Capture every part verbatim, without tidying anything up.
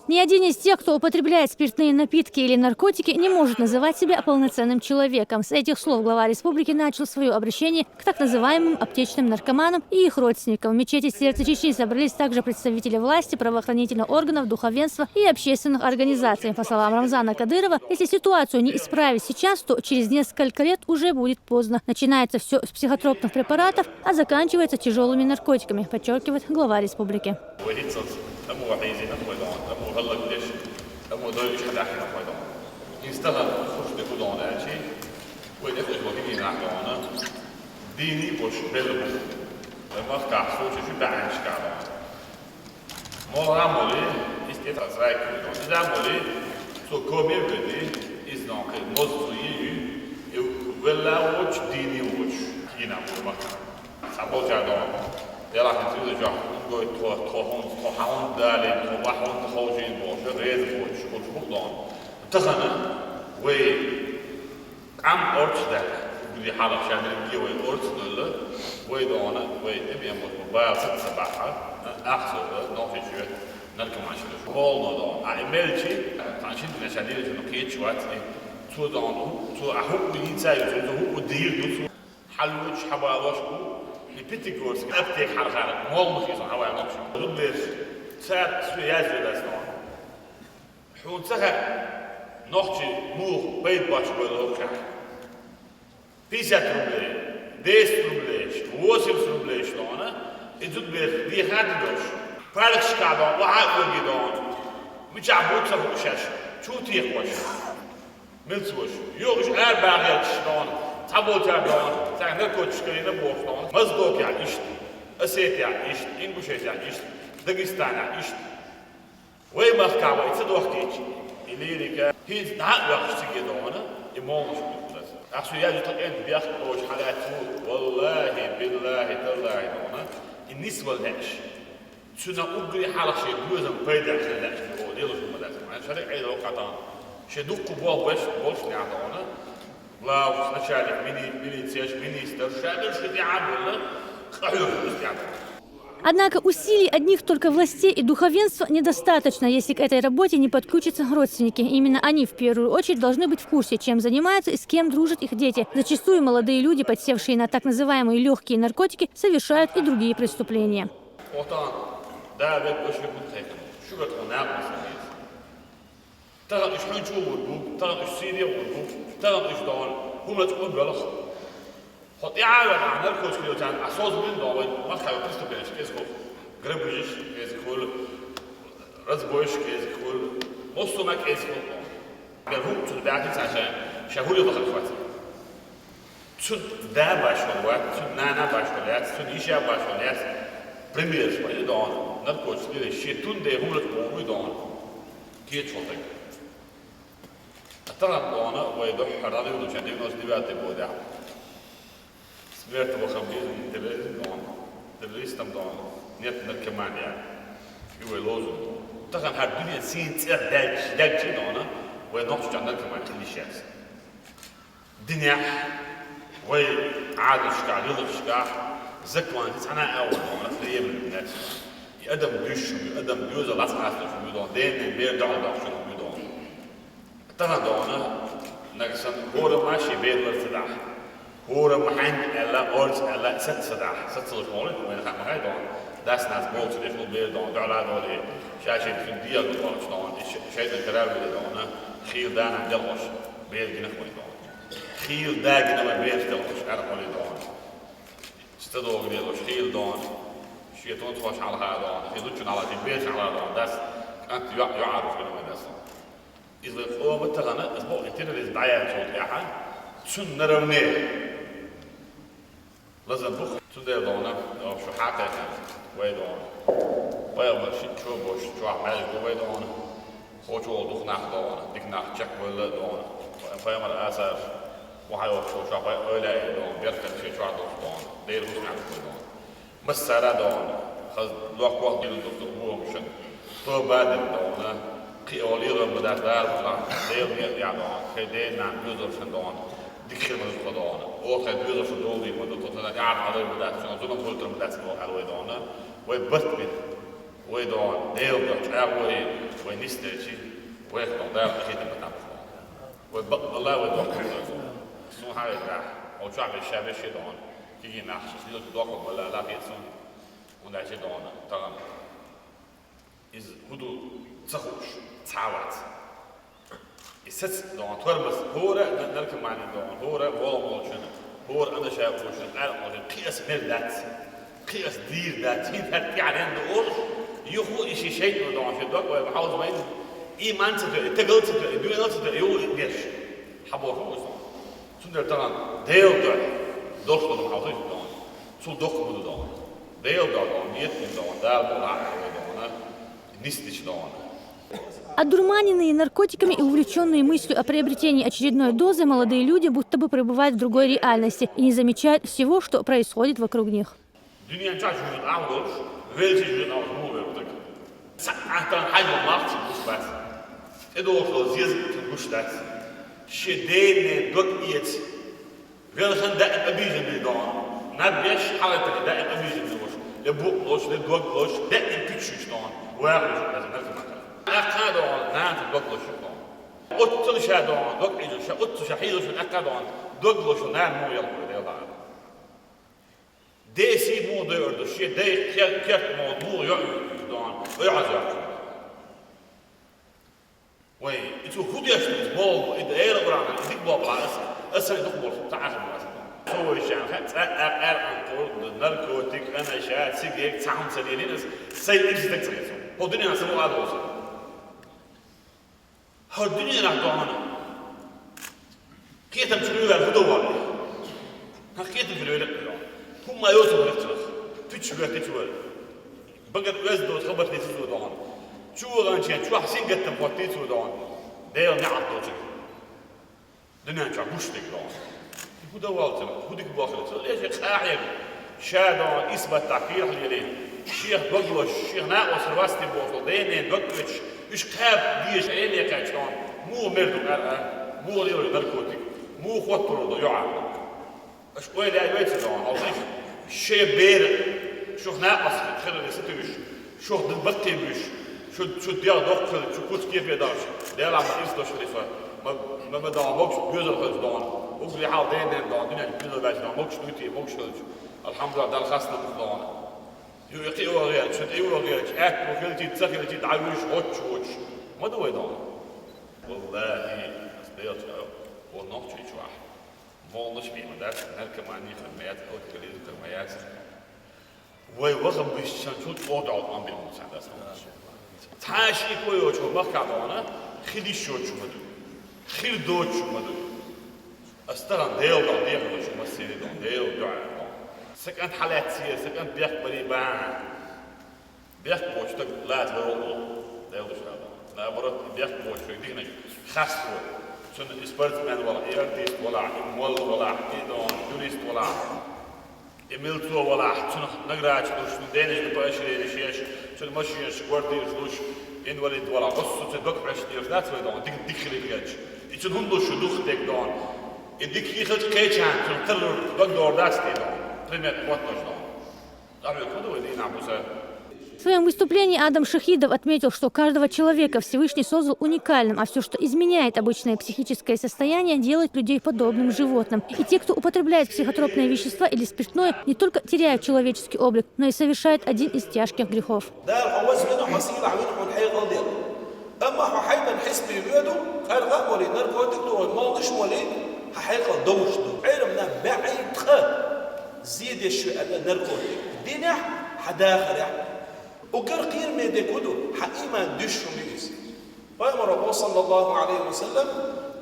Ни один из тех, кто употребляет спиртные напитки или наркотики, не может называть себя полноценным человеком. С этих слов глава республики начал свое обращение к так называемым аптечным наркоманам и их родственникам. В мечети «Сердце Чечни» собрались также представители власти, правоохранительных органов, духовенства и общественных организаций. По словам Рамзана Кадырова, если ситуацию не исправить сейчас, то через несколько лет уже будет поздно. Начинается все с психотропных препаратов, а заканчивается тяжелыми наркотиками, подчеркивает глава республики. Вай хӀинцалц амма хьийзина хой дон, амма хӀаллакдеш, амма дойуш хьадаьхкина хой дон. Инстаграм хурш де худон ачи, вай дехуш вахидина хона, дини бош белу. Вай мах кахсу, чу баьнш кадон. Мо рамоли, исте тазрай кудон. Изамоли, цу коми веди, изнон ки моз цу ию, и велла воч, дини воч. Кина бу мах. Сабо жадон. Дела хин тюле жа. Гой тхо, тхо хун, тхо хун дали, тхо вахун, тхо хожин бош, рез бош, курш бу дон. Тахана, вай, ам орч да. Гуди хала шамир ги вай орч дола. Вай дона, вай эбем бош, бал сат сабаха. Ахсо, нохи чует, наркоман шует. Полно дон. А эмелчи, таншин дина шадир жуну кечуат, цу дон, цу аху уница, цу ху удир, цу Хьалуч, хьабалош бу, и Пятигорск, аптек хьархара, молмах иза хьавай луч. Рублеш, цар связь ведаснова. Хьун цаха нохчи мух пайд бач бойло чах. Пятьдесят рублей, десять рублей, восемьдесят рублей нона, и тут бер, ди хадин дош. Парк шкадон, ва хадин дон. Мича буца хушаш, чути хош. Милцош. Йогаш ар багъелчаш дон, цхьаболчар дон, цхьа наркотикаш карина боху дон. Моздокехь иштта, Осетехь иштта, Ингушетехь иштта, Дагестанехь иштта. Вай махка вай ца дохкийча, и лирика, хӀинца дӀа а вехаш циге дона, и молуш бу. Ахсу яжа тӀакъен бех ош хьалаьцу, валлахи, биллахи, таллахи дона, и нисвал леш. Цуьнан уггаре хьалха шен доьзалан пайда хир лаьа шуна, оха лелаш хӀума дац. Ма шариъ Ӏедал кхатана. Шен дуккха болх беш, болуш нехь дона. Главус, начальник мили-, милиции, министр, ша беш шен тӀехь а белла, къахьоьгуш тӀехь. Однако усилий одних только властей и духовенства недостаточно, если к этой работе не подключатся родственники. Именно они в первую очередь должны быть в курсе, чем занимаются и с кем дружат их дети. Зачастую молодые люди, подсевшие на так называемые легкие наркотики, совершают и другие преступления. Отан, да, век башка хун хайкам. Шугар тхо нагма садис. Таган иш хьун чу вур бу, таган иш сире вур бу, таган иш дон, хумач кун белах. Хо тӀаьхьа а наркотик йоцан, а соз бин дон, вай махкара преступление кез хул. Грабежиш кез хул, разбойш кез хул, моссуна кез хул. Бер хум цу бяхи цаша, ша хули бахар хватит. Цуьнан да башхо вац, цуьнан нана башхо яц, цуьнан йиша башхо яц. Примерш вай дон, наркотик лире, ши тун де хумрат богу дон. Кечо так. А таган дона вай доххара луйдуча девяносто девятый года. Смерть вахам бизнес терроризм дон. Террористам дон. Нет наркомания. И вай лозунг. Таган хар дуьне син цӀех дагчи дона. Вай нохча наркоман хилишац. Динехь, вай Ӏадаташкахь, гӀиллакхашкахь, законашкахь цхьана а агӀор дона, лебриг наций. И адам дуьйш ю, адам доьзал лац къасташ ю дона, денна бер догӀа дохуш ю дона. Тахана дона, нагасан хӀорамма шен бер лар ца дахь. ХӀорамма хьаьнга аьлла, орца аьлла, саца ца дахь. Сацалуш хьолуш, вайна хаа ма хай дона. Дас-нанас болчу деш хӀу бер дона, дуьхьала доле, ша шен цуьнан дегӀ ду дона, и ш-, шайтан каравеле дона, хийла дана делхош, бер гинах вай дона. Хийла дагина вай бераш делхаш, аьркъале дона. Ца догӀа лелош, хийла дона. Шен тонца хьалха дона, шен зудчун хьалха, шен бераш хьалха дона. Дас кӀант йоӀ, йоӀараш хила вай дас. Иза вай къома тахана, иза боху терроризм дӀаяьллачул тӀаьхьа, цунна наравне. Лазар бу-кх, цундела дона, шу хьакхайкхина, вай дона. Пайхамар шиъ чо бош, чохь маьждиг ду вай дона. Кхочу волу дукха нах дона, дика нах чекхвелла а дона. Пайхамар асар, вахьа йолчу чохь вай ойла а дона, беркат шен чохь долуш дона. Дера хӀусамехь ду вай дона. Массара а дона, хаза лохкох дина дуртур бохамашна. Тоба а дина дона, кхио лерам бу дац дара бу лахь, Делан некъа тӀехь дона, шайн ден-нана доьзалшна дона. Дика хир ма ду тхо дона. Оха тхайн доьзалшна дола дийр ма ду тхо, тхо тана тӀаьхьа хьалар ма дац, шуна зулам хуьлуьйтур ма дац боху аьлла вай дона. Вай барт бина. Вай догӀун, Делан дуьхьа чӀагӀо, вай нисделчи, вайх догӀун, Дала къахетам битам. Вай бакъдолла, вай догӀун. Сун хьавайта, хьо чохь беш, ша беш догӀун. Кигий нах, шаьш дилла доккха бала, ла хет сун. ХӀунда аьлча догӀун, тахана. Иза хӀун ду ца хууш, цхьа а вац. И саца догӀун, тормоз, хӀора а наркомани догӀун, хӀора а волмолчун, хӀора а анаша волчун, къаьркъа волчун, кхин ас мел дац, кхин ас дийр дац, хӀинца хӀара тӀаьхьа ду олуш, юху и ши шайтӀа догӀун, ши дог вай хьовза вайн, иман ца тоьа, тагал ца тоьа, дуьнал ца тоьа, юху и деш. Хьабоху ву со. Цундела тахана Делан дуьхьа долуш долу хьовзийта догӀун. Цул доккха ма ду догӀун. Делан дуьхьа догӀун, ниет дина догӀун, Дала мукъ лахь вай догӀун, нисдича догӀун. Одурманенные наркотиками и увлечённые мыслью о приобретении очередной дозы, молодые люди будто бы пребывают в другой реальности и не замечают всего, что происходит вокруг них. Дуьнен чохь жуьжу Ӏа волуш, велча жуьжу Ӏа волуш муха вер ву дага? Цхьаъ Ӏахтан хьайба махча гуш бац. ТӀедогӀуш долу зеза цунна гуш дац. Шен ден-ненан дог эца. Велхан даим обиженный догӀун. Наб беш хьалатани даим обиженный волуш. Я букъ лош, я дог лош, даим пуьчуьш догӀун. ВагӀуш, аса наркоман. Аккха а догӀун, нана дог лош догӀун. Оццул ша догӀун, дог Ӏийжа, ша оццул ша хьийзаш, аккха а догӀун, дог лош, нана муха ял хуьлу, Дела. Деси муха дойур ду, шен дай кер-, керт муха муха йоуьйту догӀун, ой хьаза йоьху. Вай, и цу хӀун деш ду иза болу, и Делан урамехь, и дика болу ас, ас сайн дукха болуш, ца Ӏаш ма аса. Со вайшан ха, цкъа а къаьркъа кхур, наркотик, анаша, цигарет, цхьа хӀума ца лелийна ас, сайн ибси даг ца хецо. ХӀо дуьненахь са мукъа а долу сан. ХӀара дуьненахь догӀун. Кхетам чу вевар хӀун до ван? ХӀан кхетам чу вевар хӀун? ХӀумма йоцу хӀума хӀуьттуш. Пуьчча хӀоьттича вара. Багара оьзда доцу хабар дийца цо догӀун. Чу ваханчен чохь сингаттам хӀоттий цо догӀун. Делан неӀалт доцург. Дуьнен чохь гуш дерг догӀун. ХӀун до валлалц, хӀун дика бохуьйту. Цо лежа къахьега. Ша догӀун исбаттахь кехат лелийна. Шех дог лош, шех накъостий васти бохуш, ден-ненан дог оьцуш, уьш кхаба дезаш, Ӏене кхаьчна догӀун. Муха мер ду къаьркъа, муха лело наркотик, муха хоттур ду йоӀ. Аша ойла яй вайца догӀун, хьовсийша. Шен бер, шух накъостий хиларе сатуьйсуш, шух дан баккхий буьйш, шу, шу дегӀ доккха хилча, шу куц кепе дахча, Делахь ма ирс дош хилий со, ма, ма, ма догӀун, могуш доьзал хилча догӀун, уггаре хьалха ден-ненан догӀун, дуьнен чу билла баьча догӀун, могуш дуьйтий, могуш хилча, алхьамдулиллахӀ, Далла хастам бу догӀун. Ю и кхио гӀерташ, шу тӀео гӀерташ, аьтту хилчий, ца хилчий, дӀавуьйш, гӀоттуш воцуш. Ма ду вай догӀун. ВаллахӀи, ас Делаца аьлла, вон нохчий чохь. Моллаш бен ма дац, наркомани хир ма яц, алкоголизм хир ма яц. Вай ваха бисчан чу чӀогӀа дӀа Ӏамбина ву цхьа дас. Цхьа шико йоцу махкахь догӀун, хила йиш йоцуш ма ду. Хила доцуш ма ду. Ас тахана Делан дуьхьа дехар ду шу массеран а догӀун, Делан дуьхьа догӀун. Сан кӀант хьалаьццера, сан кӀант бехк барий бахьана. Бехк боцу стаг лаца ларо а, Дела дуьхьа догӀун. Наоборот, бехк боцу стаг дихнарг хасто. Цунна и спортсмен валахь, и артист валахь, и молла валахь, и догӀун, юрист валахь, и милцо валахь, цунах наградаш луш, цунна денежный поощренеш еш, цунна машинаш, квартираш луш, инвалид валахь, оццу цуьнан дог хьоьстуш дац вай догӀун, дика, дика хилийта гӀерташ. И цунна хӀунда луш шу дукха дерг догӀун? И дика хилча кхечарна цунна тарлур дог догӀур дац те догӀун? Пример хӀоттош догӀун. В своем выступлении Адам Шахидов отметил, что каждого человека Всевышний создал уникальным, а все, что изменяет обычное психическое состояние, делает людей подобным животным. И те, кто употребляет психотропные вещества или спиртное, не только теряют человеческий облик, но и совершают один из тяжких грехов. Дала хьо вазвина, хьо сийлахь вина, хьуна хьекъал делла. Амма хьо хьайбан хьисапе воьду, къаьркъа а волий, наркотик а тухий, моллаш а волий, хьан хьекъал довш ду. Ӏеламнаха баьӀий ткъа зе деш ю аьлла наркотик динехь, хьан дахарехь. Уггар кхераме дерг хӀун ду, хьан иман дуьсуш хӀума ю иза. Пайхамара боху, саллаллаху Ӏалайхи ва саллам: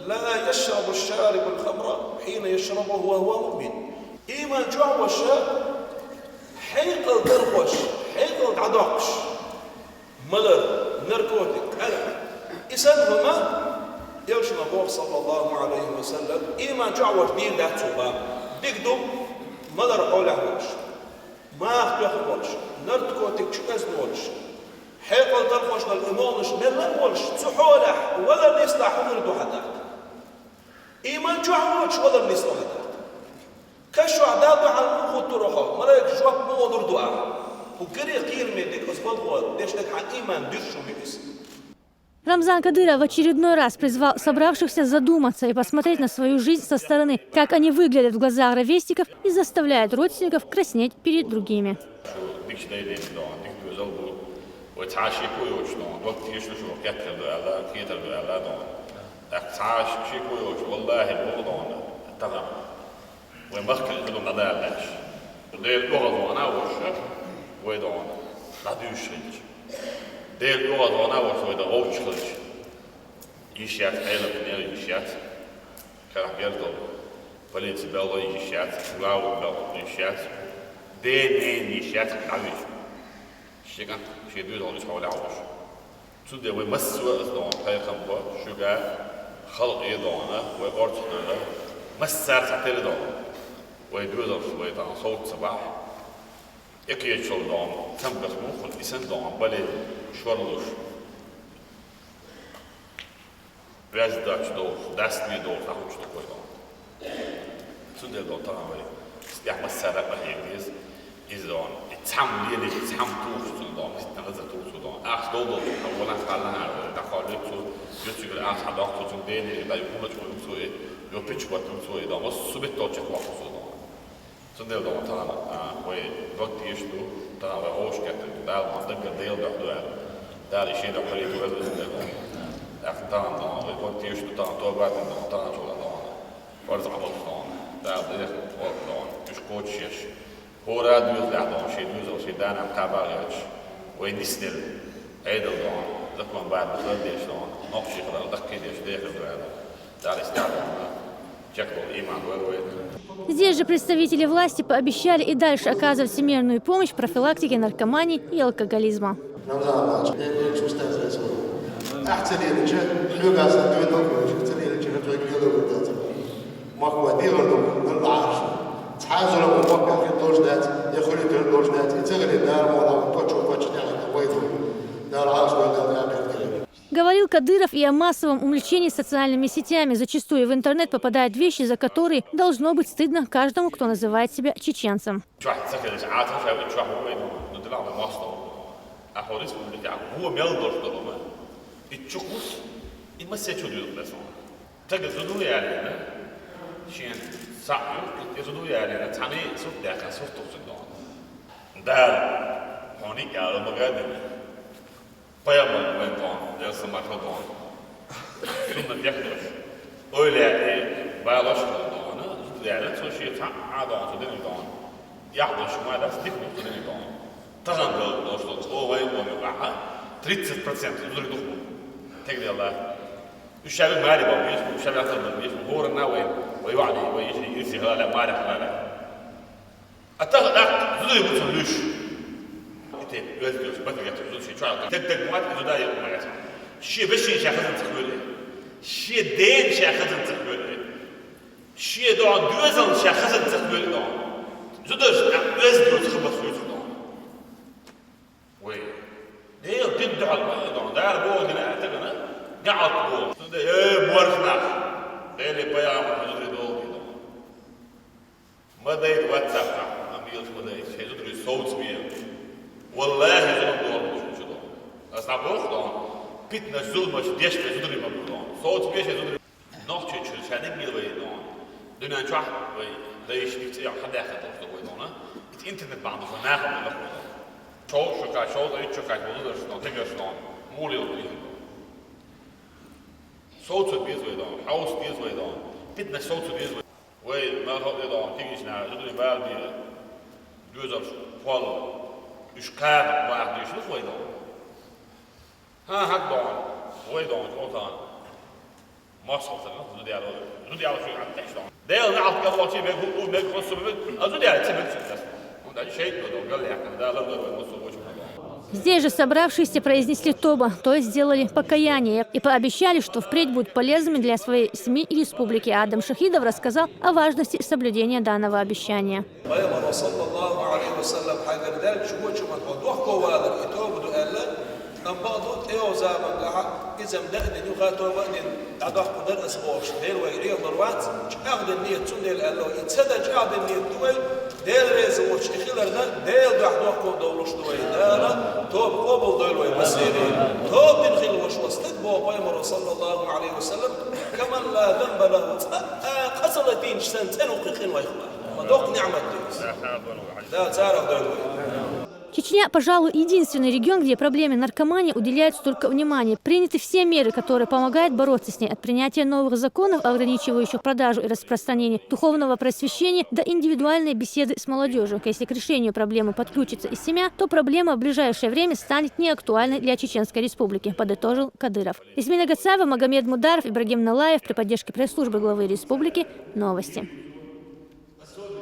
«Ла яшрабу шарибул хамра хьина яшрабуха ва хува муъмин». Иман чохь волуш, хьекъал дархош, хьекъал дӀадоккхуш, малар, наркотик, къаьркъа. И санна хӀума, Элчано боху, саллаллаху Ӏалайхи ва саллам, иман чохь волуш дийр дац цо бан. Дика ду, малар хьолехь волуш, маха тоьхна волуш, наркотик чу оьзна волуш, хьекъал дархош долу и моллаш мелла а волуш, цу хьолехь валар нислахь хӀун хир ду хьан даха? Иман чохь воцуш валар нисло хьан даха? Каш чохь Далла дуьхьал муха хӀуттур ву хьо? Малайкаш жоп муха лур ду ахь? Укх кере кхераме дерг оцу балхо деш дерг хьан ийман дуьсуш хӀума ю иза. Рамзан Кадыров в очередной раз призвал собравшихся задуматься и посмотреть на свою жизнь со стороны, как они выглядят в глазах ровесников и заставляют родственников краснеть перед другими. Шу дикачу дайдина догӀу, дика доьзал бу. Вай цхьа а шеко йоцуш догӀу, дог тешалаш ву, кхеттар ду аьлла, кхетар ду аьлла догӀу. ТӀаккха цхьа а шеко йоцуш, валлахӀи, боху догӀу, тахана. Вай махкара хӀума дӀадалалаш. Дела оьгӀазвахана а волуш, вай догӀу, дӀадуьйшуш хилча. Дела оьгӀазвахана а волуш, вай дан гӀовчаш хилча. Йиш яц, Ӏелам нера йиш яц. Карахь герз долу полици белла йиш яц, глава белла йиш яц. Ден-нен йиш яц, дӀавижа. Шен кӀант, шен доьзал иза хьолехь волуш. Цундела вай массо а аса догӀу пайхамар, шуьга, халкъе догӀу, вай орцахьара, массара цхьатерра догӀу. Вай доьзалш, вай тахана совца ца бахь. Экхечул догӀу, цамгаш муххал, исан догӀу, бале, шорлуш. Веза дач долуш, дастаме долуш, дӀахӀуттуш ду вай догӀу. Цундела догӀу тахана вай, стехь массара а къахьега деза. Иза догӀу, и цхьамма лелийча, цхьамма тухуш цунна догӀу, мистан лазар тухуш цу догӀу. Ахча дол долчу, хьан валан халлахьара, дӀакхоллуьйту цо, юьртигара ахча хьадоккху цо, цунна денег, дай хӀума чу вуьгу цо, йо пича баттуьгу цо, и догӀу, массо а бетталчех воккху цо догӀу. Цундела догӀу тахана, а, вай дог тешаш ду, тахана вай гӀовшкеттиг ду, Дала ма даггара Дела дуьхьа ду аьлла. Дала и шен дуьхьа хилийта веза иза дела. ТӀаккха тахана догӀу, вай дог тешаш ду, тахана тоба а дина догӀу, тахана чула догӀу. Барзакъа болуш догӀу, Дала дехар кхоьллу догӀу, уьш кхочушъеш. ХӀора а доьзалехь догӀу, шен доьзал, шен да-нана кхаба а гӀерташ. Вай нисделла, Ӏедал догӀу, закон бадам хила деш догӀу, нохчий хилар даккхий деш дехар ду аьлла. Дала и стагӀа догӀу, чекхдолу ийман вай вайна. Здесь же представители власти пообещали и дальше оказывать всемирную помощь в профилактике наркомании и алкоголизма. Рамзан Иванович, дерриг устаз весо. Ахьа ца лелича, хьоьгахь сан доьдал хьоьжуш, ца лелича, хьо тхоьга лело вурдацара. Махкой дегӀар ду, дан бахьаш. Цхьа а зулам махкахь хир долуш дац, я хуьлуьйтур долуш дац, и ца хиле Дала мо лагӀа кочо кочо тӀехьа вай ду. Дала Ӏалаш вай Дала тӀехьа кхетаре. Говорил Кадыров и о массовом увлечении социальными сетями. Зачастую в интернет попадают вещи, за которые должно быть стыдно каждому, кто называет себя чеченцем. Чохь ца хилча, Ӏа ца хилча, чохь ву вай, ну, дила вай мостагӀа. Ахьа республикехь вон мел долуш долу ма. И чу кхус, и массечу дуьйла кхуьнан. Тага зуда ву ялийна, шен схьа а ю, и зуда ву ялийна, цхьаьна сурт даьккхина, сурт тухсина догӀу. Дала, хьуна и ала ма гадина. Пайхамар вайн догӀу, Делан салам-маршалла догӀу. Суннат дехнарш. Ойла яьлла, балош хилла догӀу, зуда ваьлла, цо шен цхьа а догӀу, цо динарг догӀу. Яхь долуш ма дац, дика ду цо динарг догӀу. Тахана долуш долу чӀогӀа вайн догӀу юкъахь, тридцать процент зударий дукха бу. Тегделла. Уьш шаьбиг маре бан веза, уьш шаьбиг хаза бан веза, хӀоранна вай, вай ваӀди, вай ижи, ирси хилала, маре хилала. А тахана тӀаккха зударий бу цунна луьйш. И тайпа оьзда йолчу батагетта зуда шен чохь, таг-таг ма вац, и зуда а юкъа ма яц. Шен вешин ша хазан ца хьоьлу. Шен ден ша хазан ца хьоьлу. Шен догӀу доьзална ша хазан ца хьоьлу догӀу. Зударша тӀаккха оьзда йоцу хабар хуьйцу догӀу. Вай. Дела дин дуьхьал ма догӀу. Дара боху дина аьлла тагана, гӀалт боху. Цунда, э, морх нах. Деле пайхамар зударий долу догӀу. Ма дайта ватсаппа, амма елаш ма дайта, шайн зударий совца бе. Валлахи, зулам догӀу шу чу догӀу. Ас дӀабоху догӀу, питнаш, зуламаш деш бе зударий ма бу догӀу. Совца бе шайн зударий. Нохчийчуьра ша деггийла вай догӀу. Дуьнен чохь вай дайша дика цӀе хьадаьхна долуш ду вай догӀу. Иза интернет бахьана ду, нахана ма лахо догӀу. Шовзткъа шо кхача, шовзткъа итт шо кхача, вай зударш догӀу, дегаш догӀу. Муха лела вай догӀу. Совца беза вай догӀу, хьовса деза вай догӀу. Питнаш совца деза вай. Вай мел хӀокху тӀе догӀу, тигична, зударий бала бе, доьзалш кхолла, уьш кхаба баха дийшалаш вай догӀу. ХӀан, хӀакъ догӀу, вай догӀу, чӀогӀа тахана. МостагӀа ца мега, зуда яла, зуда яла шуьга хьан тӀехь догӀу. Делан неӀалт кӀел волчий мега, хӀуъу мега, хӀусу мега, а зуда яла ца мега шуьга тӀехь. ХӀунда аьлча шайтӀано догӀу, гал яьккхина, Дала ларвойла массо а вочунна догӀу. Здесь же собравшиеся произнесли тоба, то есть сделали покаяние, и пообещали, что впредь будут полезными для своей семьи и республики. Адам Шахидов рассказал о важности соблюдения данного обещания. Пайхамара, саллаллаху Ӏалайхи ва саллам, хьайгара даьллачу вочу ма тхо дохковалар и тоба ду аьлла, амма бакъду тӀейогӀу замангахьа иза-м даъдина юха тоба а дина, дӀадоккхур дара аса бохуш, Дела вайга Ӏехалур вац, чӀагӀдина нийят цундела аьлла вай, и ца дан чӀагӀдина нийят ду вай, Дела реза воацаш хиларна, Дела духьа дохко довлуш да вай. Дала тоба къобалдойла вай массеран. Тоба дина хила воацаш стаг, боху пайхамаро, саллаллаху Ӏалайхи ва саллам: «Каман ла занба лаху», цкъа а къа ца латийнача санна цӀена ву кхин къинойх. Ма доккха ниӀмат да иза. Дала царах дойла вай. Чечня, пожалуй, единственный регион, где проблеме наркомании уделяют столько внимания. Приняты все меры, которые помогают бороться с ней, от принятия новых законов, ограничивающих продажу и распространение духовного просвещения, до индивидуальной беседы с молодежью. Если к решению проблемы подключится и семья, то проблема в ближайшее время станет неактуальной для Чеченской Республики, подытожил Кадыров. Ясмина Гацаева, Магомед Мударов, Ибрагим Налаев при поддержке пресс-службы главы республики. Новости.